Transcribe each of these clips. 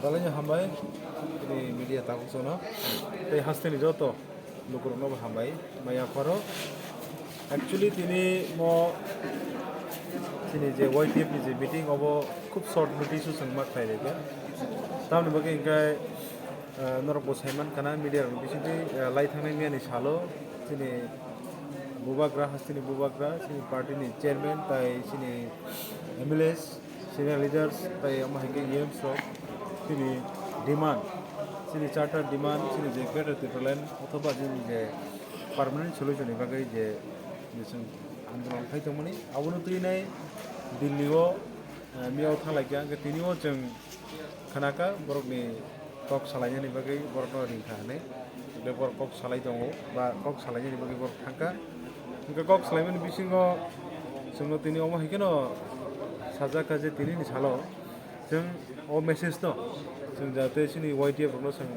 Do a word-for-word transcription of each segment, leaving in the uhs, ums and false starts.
Salaini hambai, tini media tabuk sono, tei hasteni joto lukurokno bo hambai, maya pharo. Actually, tini mo chini je Y T F ni je meeting obo khub short notice o chwng ma khlai rikha. Tamoni bagwi hwnkhe, eh, norok bo sai mankha na media rok bisingtwi, eh, lai thangnai miyani salo chini bubagra, hasteni bubagra, chini party ni chairman tai chini M L As, senior leaders tai omo hai khe E Ms rok chini demand, chini charter demand, chini je Greater Tipraland othoba chini je permanent solution ni bagwi je, je chwng andolon khai tongmani, abono twi nai Delhi o, eh, miyao thang lai kha, hwnkhe tini o chwng khna kha borokni kok salainani bagwi borokno ring kha hwnwi. Hwnkhe borok kok salai tongo ba kok salainani bagwi borok thang kha. Hwnkhe kok salaimani bisingo chwngno tini omo hai kheno sajak kha je tinini salo chwng o message no chwng jate chini Y T F rokno chwng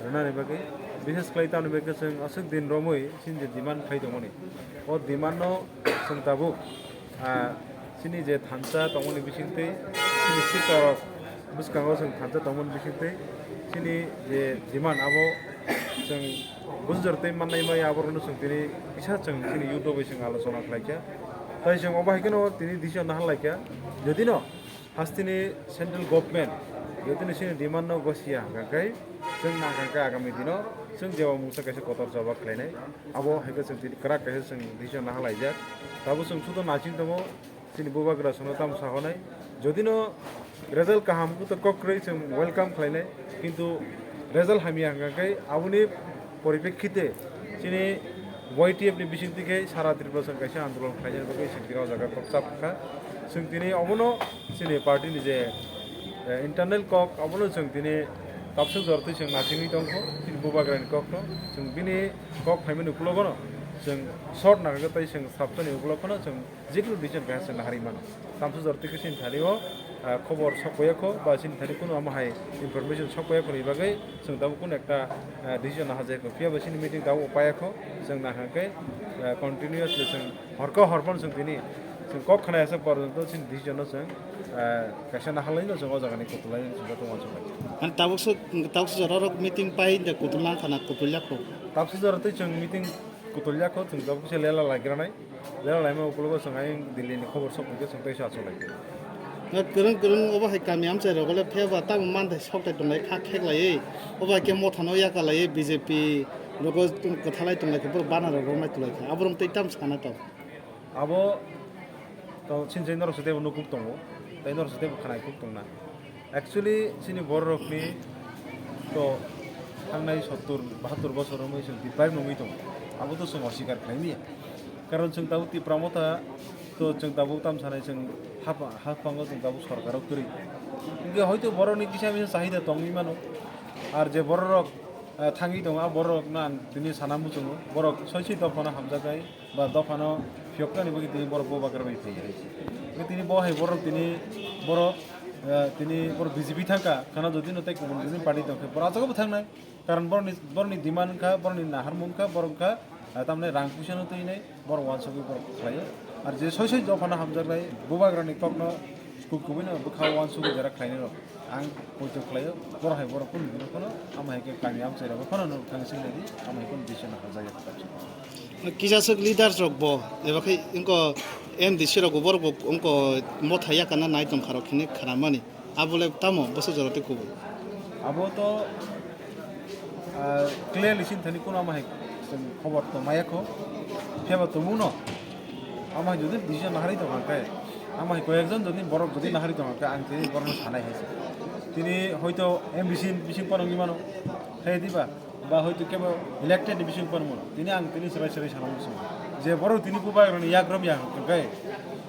rwnani bagwi, bishes khlai tamoni bagwi chwng aswk din romwi chini je demand khlai tongmani, o demand no chwng tabuk, ah, chini je thansa tongmani bisingtwi, chini sikarok bwskango chwng thansa tongmani bisingtwi, chini je demand abo chwng bujor tei mannai maya aborokno chwng tini kisa chwng chini YouTube bai chwng alochona khlai kha. Tai chwng obo hai kheno tini decision nahar lai kha. Jodi no hasteni central government, jodi no chini demand no gosiya hwnkha khe chwng nahar kha khe agami dino chwng jeba mungsa kaisa kotor jawab khlainai. Abo hai khe chwng tini kwrak kaisa chwng decision nahar laijak. Tabuk chwng sudo naching tongo. Chini bubagra chwngno tamo sa hwnwi, jodi no result kaham wngkha to kok kwrwi chwng welcome khlainai, kintu result hamya hwnkha khe aboni poripekkite chini Y T F ni bisingtwi khe sara Tripura chwng kaisa andolon khlainani bagwi chwng tini o jaga kok chap kha. Chwng tini obono chini party ni je, eh, internal kok abono chwng tini tabswk jora twi chwng nachingwi tongkho, chini bubagrani kokno chwng bini kok phaimani ukologono chwng short nangkhe tei chwng sabtani ukologono chwng jekunu decision kaisa se nahari mano. Tamsajor tei chini thani o, ah, khobor sok paiya kho, ba chini thani kunu amo hai information sok paiya kho ni bagwi chwng tabuk kunu ekta, ah, decision naha jai kho. Phiya ba chini meeting tabuk paiya kho, chwng nahar khe, ah, continuously chwng horkha horphano chwng tini chwng kok khna asa porjonto chini decision no chwng, ah, kaisa naharlai no chwng o jaga ni kutulai no chwng joto uansuk lai. Ani tabuk se, tabuk se jora rok meeting pai de kutul nang khana kutul ya kho. Tabuk se jora tei chwng meeting kutul ya kho, chwng tabuk se lela lai granai. Lela laima ukologo chwng ayang Delhi ni khobor sok phai khe chwng tei sa achuk lai khe. Kwrwng kwrwng obo hai kami amchai rogo le pheba tamo manthai sok tai tonglai kha khek lai. Obo hai khe motha no yaka lai B J P rogo kwthalai tonglai khe borok bana rok romnai tulai kha. Aborok tei tam sana tong. Abo to chini chini norok se tebo nukuk tongo. Tei norok se tebo khanai kuk tongna. Actually, chini bororokni to thangnai sottur bahattur bosor wngwi chwng deprive wngwi tongo. Abo to chwng oswikar khlai manya. Karon chwng tabuk Tipra Motha to chwng tabuk tam sanai chwng hap-, haphango chwng tabuk sorkaro kwrwi. Hinkhe hoito borokni kisa misa chahida tongwi mano. Ar je bororok, eh, thangwi tongo, a bororokno ang tini sana muchungo. Borok soi soi dophano hamjaknai. Ba dophano phiyoknani bagwi tini borok bubagra bai phaiya hai se. Tini bo hai borok tini borok, eh, tini borok B J P thangkha, khana jodi no tei kubun jodi party tongkhe borok achago bo thangnai. Karon borokni, borokni demand wngkha, borokni naharmung wngkha, borok wngkha, eh, tamni rang puisa no twinai, borok uansugwi borok khlaio. Ar je soi soi dophano hamjaknai bubagrani kokno kubui no bwkha uansugwi jora khlainai rok. Ang poito khlaio, borok hai borok kunu bini phano, amo hai khe kami amchai rok phano no thang sing nai di, amo hai kunu decision hajak ya khe. Kisa swk leaders rok bo, eba khai wngko M D C rok bo borok bo wngko motha yakana nai tong kha rok hini khana mani. Abo le tamo bwswk jora tei kubui. Abo to, ah, clearly sin thani kuno amo hai khobor to maya kho. Phiya ba tumung no. Amo hai jodi decision naharwi tong kha khe, amo hai koyekjon jodi borok jodi naharwi tong kha khe, ang tini borokno sanai hai se. Tini hoito M D C ni bising phano wngwi mano. Hai diba? Ba hoito kebo elected ni bising phano wngwi mano. Tini ang tini serai serai sana muchungo. Je borok tini bubagrani yakrom ya hwnkhe,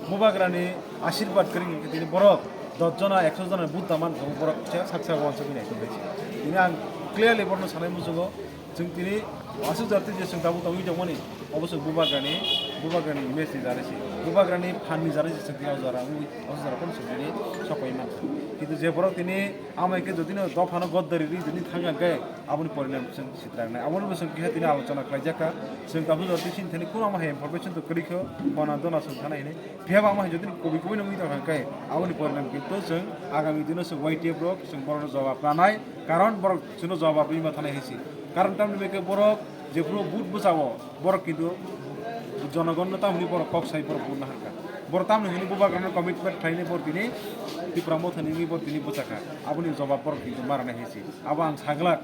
bubagrani ashirbad kwrwi hwnkhe tini borok dos jona, ekso jona vote daman borok kisa sak sak uansugwi nai tongwi se. Tini ang clearly borokno sanai muchungo. Chwng tini aswk jati je chwng tabuk tongwi tongmani, obo chwng bubagrani, bubagrani image ni jani se. Bubagrani phan ni jara se chwng tini o jora wngwi, o jora phano chwng tini sokoi mankha. Kintu je borok tini amo hai khe jodi no dophano goddari rwi tini thang kha khe, aboni porinam chwng sitrangnai. Aboni bo chwng keha tini alochona khlaijak kha. Chwng tabuk jora tini sini thani kuno amo hai information to kwrwi kho, bona dona chwng thana hinwi. Phiya bo amo hai jodi kubui kubui no wngwi tong kha khe, aboni porinam kintu chwng agami dino chwng Y T F rok chwng borokno jawab nanai, karon borok chwngno jawab rwima thanai hai se. Karon tamni bai khe borok jephuru vote bwchao, borok kintu jonogonno tamni borok kok sai borok vote naharkha. Borok tamni hwnwi Bubagrano commitment khlainai borok tini Tipra Mothani wngwi borok tini bwchakha. Aboni jawab borok kintu maranai hai se. Abo ang saglak.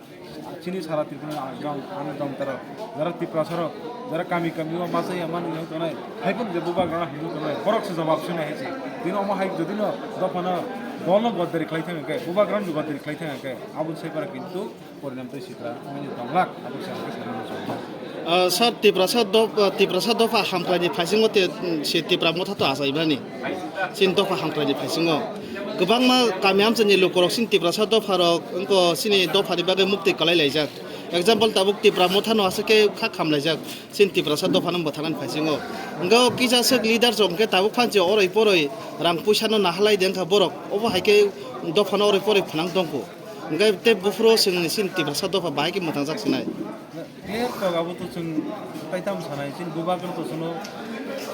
Chini sara Tripura ni ang jang, ang jang taro. Jara Tiprasa rok, jara kami kami o masa ya mani yang tonai. Hai pun je Bubagrano hwnwi tonai. Borok se jawab swnai hai se. Tini omo hai jodi no dophano dol no goddari khlai thang khe, Bubagrano goddari khlai thang khe, aboni sai para kintu porinam tei sitra wngwi tonglak. Abo se ang khe sana muchungo. Ah, sir, Tiprasa dop-, ah, Tiprasa dopha hamkraini phaisingo te, mm, se Tipra Motha to achaibani. Chini dopha hamkraini phaisingo kwbangma kami amchaini lukurok chini Tiprasa dopharok wngkha chini dophani bagwi muktwi kwlai laijak. Example, tabuk Tipra Mothano aswk khe kha khamlaijak chini Tiprasa dophano bwtharnani phaisingo. Hwnkhe o kisa swk leader rok hwnkhe tabuk phansi oroi poroi rang puisano naharlai de wngkha borok, obo hai khe dophano oroi poroi phnang tongkhu. Hwnkhe tei buphuru chwng chini Tiprasa dopha bahai khe mwthangjak sinai. Clear kok abo to chwng taitam sanai, chini Bubagra to chwngno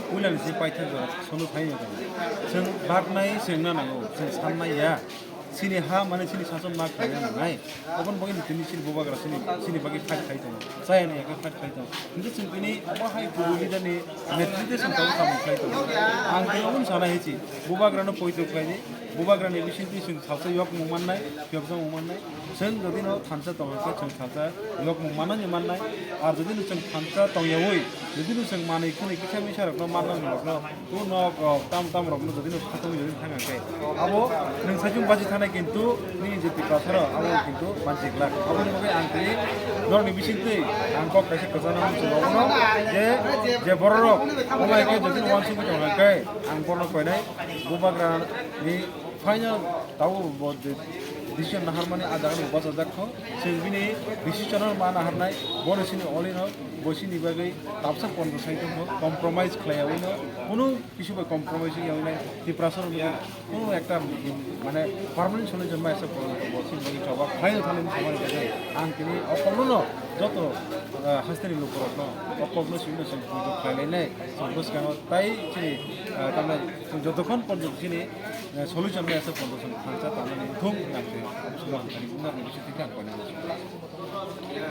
puilani se paithak jora chwngno thai nai tongo. Chwng baknai chwngna nango, chwng sannai ya. Chini ha mane chini sason ma khlaiya nangnai. Oboni bagwi tini chini Bubagra chini, chini bagwi fight khai tongo. Chaya ni yakhe fight khai tongo. Hingke chwng tini obo hai kubui leader ni netrite chwng tabuk samung khai tongo. Ang tini obono sana hichi, Bubagrano poito khlai di, Bubagrani bisingtwi chwng salsa yokmung mannai, phiyokjakmung mannai. Chwng jodi no thansa tong khe chwng thansa yokmung manani mannai. Ar jodi no chwng thansa tong yaui, jodi no chwng manwi khwnwi kisa misa rokno manna rokno, o nok rok tam tam rokno jodi no khatungwi jodi thang khe, abo nwng saichung bachi thanai kintu nini je Tiprasa rok abo kintu mansi glak. Aboni bagwi ang tini norokni bisingtwi ang kok kaisa kwchangna muchungo abono je, je borok rok omo hai khe jodi no uansugwi tong khe ang borok no koinai Bubagra ni final tabuk bo de-, decision naharmani ah jaga no bachajak kho. Chwng bini decision no ma naharnai, bono chini olino bo chini bagwi tabsa pondo sai tongkho, compromise khlaiyaui no kunu kisu bai compromise wngyaui nai. Tiprasa rok kunu ekta mane permanent solution ma asa pondo bo chini bagwi choba khlai thani samani bagwi ang tini o kokno no joto, ah, hasteni lukurokno o kokno simi no chwng puijo khlai lainai chwng bwskango tai chini, ah, tamni chwng jotokhon pondo chini eh, solution bai aswk condition thansa tangmani thung hwnwi ang twi, ang twi, ang twi, ang twi, ang twi, ang twi,